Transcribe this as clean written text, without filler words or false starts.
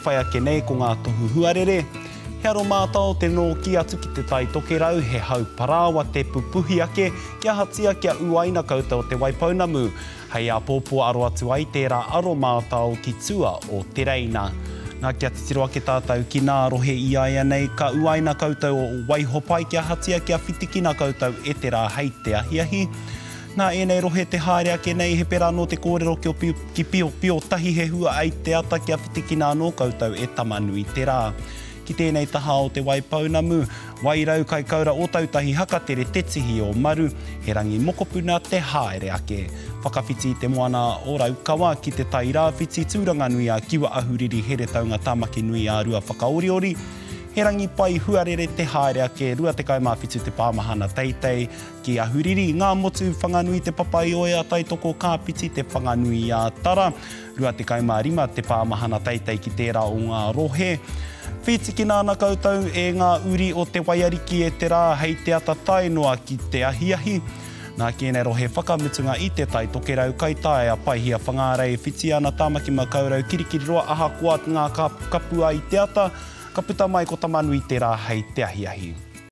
Whai ake nei ko ngā tohu huarere, he aro mātao te nōki atu ki Te Tai Tokerau, he hau parāoa te pupuhi ake, kia ahatia kia uaina koutou o Te Waipounamu. Hei āpōpō aro atu ai tērā aro mātao ki tua o Te Reina. Nā, kia titiro ake tātou ki nā rohe iaianei, ka uaina koutou o Waihopai kia ahatia kia whitikina koutou e te rā hei te ahiahi. Nā ēnei rohe te haere ake nei, he pērā anō te kōrero ki o ki Piopio tahi he hua ai te ata kia whitikina anō koutou e Tamanui te rā. Ki tēnei taha o Te Waipounamu, Wairau, Kaikoura, Ōtautahi, Hakatere, Te Tihi o Maru, he rangi mokopuna te haere ake. Whakawhiti i te moana o Raukawa ki Te Tai Rāwhiti, Tūranganui a Kiwa Ahuriri, Heretaunga Tamaki nui a Rua Whakaoriori, he rangi pai huarere te haere ake, 27 te pāmahana teitei, Ki Ahuriri, Ngāmotu, Whanganui Te Papaioea, Taitoko, Kāpiti, Te Whanganui-a-Tara. 25 te pāmahana teitei ki tērā o ngā rohe. Whītikina ana koutou e ngā uri o Te Waiariki e te rā hei te ata tae noa ki te ahiahi. Nā ki ēnei rohe whakamutunga i Te Tai Tokerau, Kaitaia, Paihia, Whangārei, Whitiana, Tāmaki Makaurau, Kirikiriroa ahakoa ngā kapua i te ata, ka puta mai ko Tamanui-te-rā hei te ahiahi.